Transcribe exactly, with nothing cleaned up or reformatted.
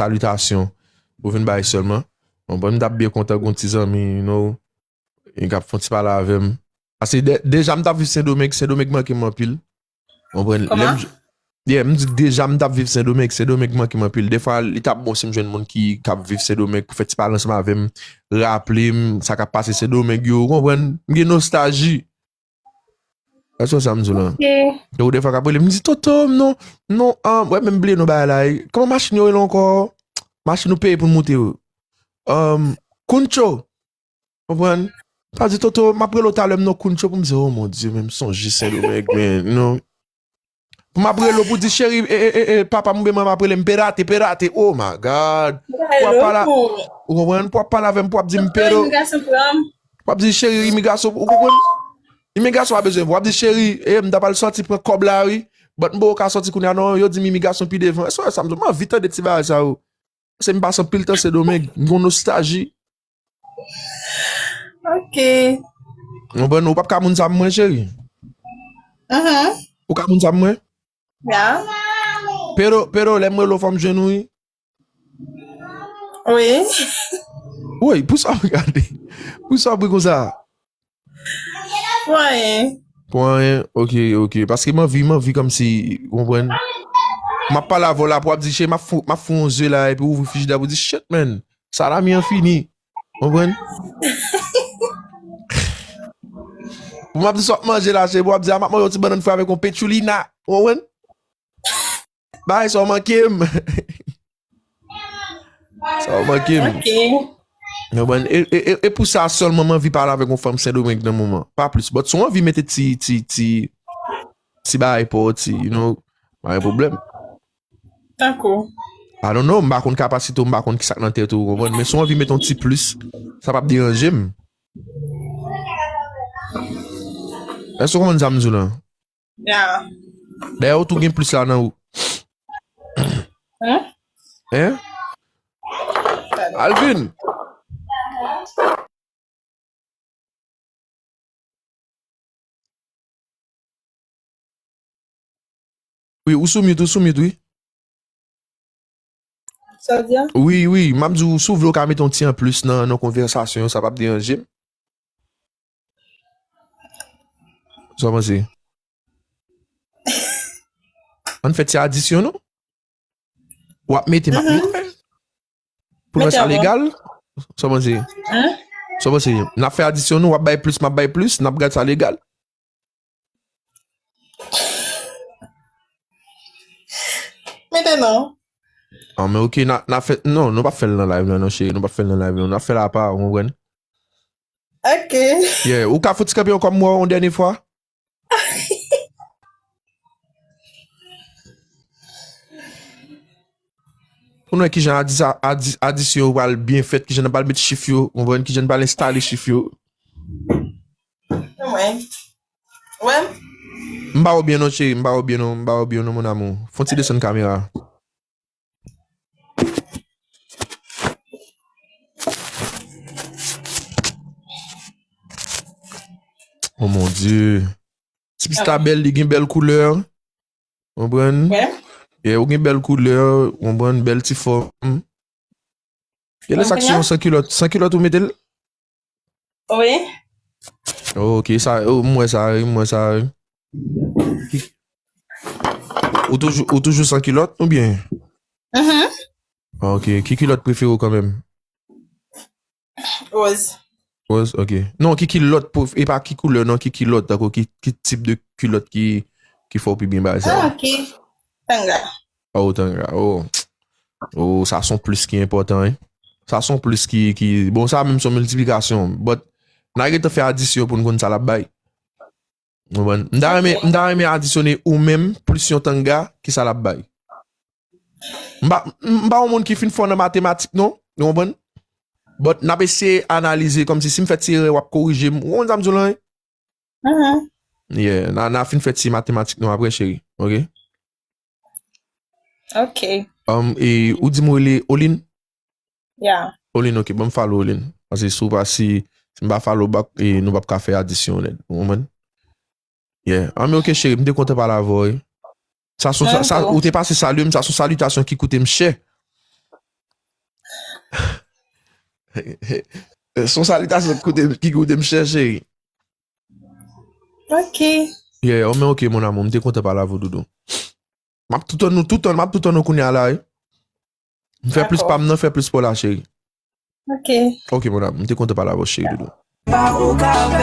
salitasyon. Ou vin bay sèlman. Bon, bon, m t ap byen kontan gon ti zanmi, you know, e k ap fè yon ti pale avè m. Paske de- deja m t ap viv Sendomeng, Sendomeng manke m anpil. Konprann? Lè m Kòman? Yeah, m di deja m t ap viv Sendomeng, Sendomeng manke m anpil. Defwa, li t ap bon si m jwenn moun ki k ap viv Sendomeng pou fè ti pale ansanm avè m, raple m sa k ap pase Sendomeng yo, ou konprann? M gen nostalji. Èske w sa m di w la? Ok. Gen ou defwa k ap rele m, m di, "Toto, non, non, ah, wè, menm bliye non bagay la, e, kòman machin yo rele ankò? Machin nou peye pou n moute yo. Um, Kouncho." Konprann? Pa di, "Toto, m ap rele w talè, m non Kouncho," pou m di, "Oh, mon Dieu, men m sonje Sendomeng, men, non." Pou m ap rele w pou di, "Cheri, e, e, e, e, papa m oubyen manman m ap rele m Perate, Perate." Oh my God. Pou w ap pale, ou konprann? Pou w ap pale avè m, pou w ap di m Pero. Imigrasyon pran m. Pou w ap di, "Cheri, imigrasyon," ou konprann? Imigrasyon pa bezwen. Pou w ap di, "Cheri, e, m ta pral sòti pran kòb la, wi. But m poko ka sòti kounye a, non, yo di m imigrasyon pi devan." Èske w wè sa m di w? M anvi tande ti bagay sa yo. Se m pase anpil tan Sendomeng, m gon nostalji. Ok. Ou konprann? Ou p ap ka moun sa pou mwen, cheri. Mhm. Ou ka moun sa pou mwen? Ya. Pero, Pero, lè m rele w, fò m jwenn ou, wi. Wi. Wi, pou sa w gade. Pou sa w ri konsa? Pou anyen. Pou anyen, ok, ok. Paske m anvi, m anvi kòmsi, ou konprann? M ap pale avè w la, pou w ap di, "Cheri, m ap fou, m ap fou yon zye la," epi w ouvri frijidè, pou w di, "Shit, man, salami an fini." Ou konprann? Pou m ap di sa w ap manje la, cheri, pou w ap di, "A, m ap manje yon ti bannann fri avèk yon petchouli na." Ou konprann? Bagay sa w manke m. Sa w manke m. Ok. Ou konprann? E, e, e, e pou sa sèlman m anvi pale avèk yon fanm Sendomeng nan moman. Pa plis. But si w anvi mete ti, ti, ti, ti bagay pa w, ti, you know, pa gen pwoblèm. Tankou. I don't know, m pa konn kapasite w, m pa konn kisa k nan tèt ou, ou konprann? Men si w anvi mete yon ti plis, sa p ap deranje m. Èske w konprann sa m di w la? Ya. Dayè, ou tou gen plis la nan ou. Hein? Hein? Alvin! Wi, ou sou mute, ou sou mute, wi. Sa w di a? Wi, wi, m ap di w, si w vle, w ka mete yon ti anplis nan, nan konvèsasyon, sa p ap deranje m. Sa w panse? Ann fè ti adisyon, non? W ap mete, m ap mete. Pou lè sa legal? Sa w panse? Hein? Sa w panse? N ap fè adisyon, non? W ap bay plis, m ap bay plis, n ap gad sa legal. Mete non. Ah, men ok, n a, n a fè, non, nou p ap fè l nan live la, non, cheri, nou p ap fè l nan live la, n ap fè l apa, ou konprann? Ok. Yeah, ou ka fouti kanpe yon kòb mwen yon dènye fwa? Pou nou wè kijan adi-, adi-, adisyon yo pral byen fèt, kijan n pral met chif yo, ou konprann, kijan n pral enstale chif yo. Mwen. Wè m? M pa wè w byen non, cheri, m pa wè w byen non, m pa wè w byen non, mon amour. Fon ti desann kamera. Oh mon Dieu. Ti pista bèl, li gen bèl koulè. Konprann? Wè. Yeah, ou gen bèl koulè, konprann, bèl ti fòm. Gen lè sa k sou yon san kilòt, san kilòt ou mete l? Wi. Oh, ok, sa, oh, m wè sa, wi, m wè sa, wi. Ou toujou, ou toujou san kilòt, oubyen? Mhm. Ah, ok, ki kilòt prefere w kanmenm? Wòz. Wòz, ok. Non, ki kilòt pou, e pa ki koulè, non, ki kilòt, tankou ki, ki tip de kilòt ki, ki fè w pi byen bagay sa yo? Ah, ok. Tanga. Oh, tanga, oh. Oh, sa se yon plis ki enpòtan, wi. Sa se yon plis ki, ki, bon, sa menm se yon miltiplikasyon. But, n a gentan fè adisyon pou n konn sa l ap bay. Konprann? M ta renmen, m ta renmen adisyone ou menm plis yon tanga, ki sa l ap bay. M pa, m pa yon moun ki fin fò nan matematik, non. Ou konprann? But n ap eseye analize, kòmsi si m fè ti erè, w ap korije m. Ou konprann sa m di w la, wi? Mhm. Yeah, n a, n a fin fè ti matematik nou apre, cheri. Ok? Ok. Um, e, ou di m ou rele Olin? Yeah. Olin, ok, ban m follow Olin. Paske si w pa, si, si m pa follow back, e, nou p ap ka fè adisyon nèt. Ou konprann? Yeah. Ah, men ok, cheri, m te kontan pale avè w, wi. Sa se yon sa, sa, ou te pase salye m, sa se yon salitasyon ki koute m chè. Se yon salitasyon ki koute m chè, cheri. Ok. Yeah, oh, men ok, mon amour, m te kontan pale avè w, doudou. M ap tou tann nou, tou tann, m ap tou tann nou kounye a la, wi. M fè plis pa m nan, fè plis pou la, cheri. Ok. Ok, mon amour, m te kontan pale avè w, cheri, doudou. Pa ou ka fè m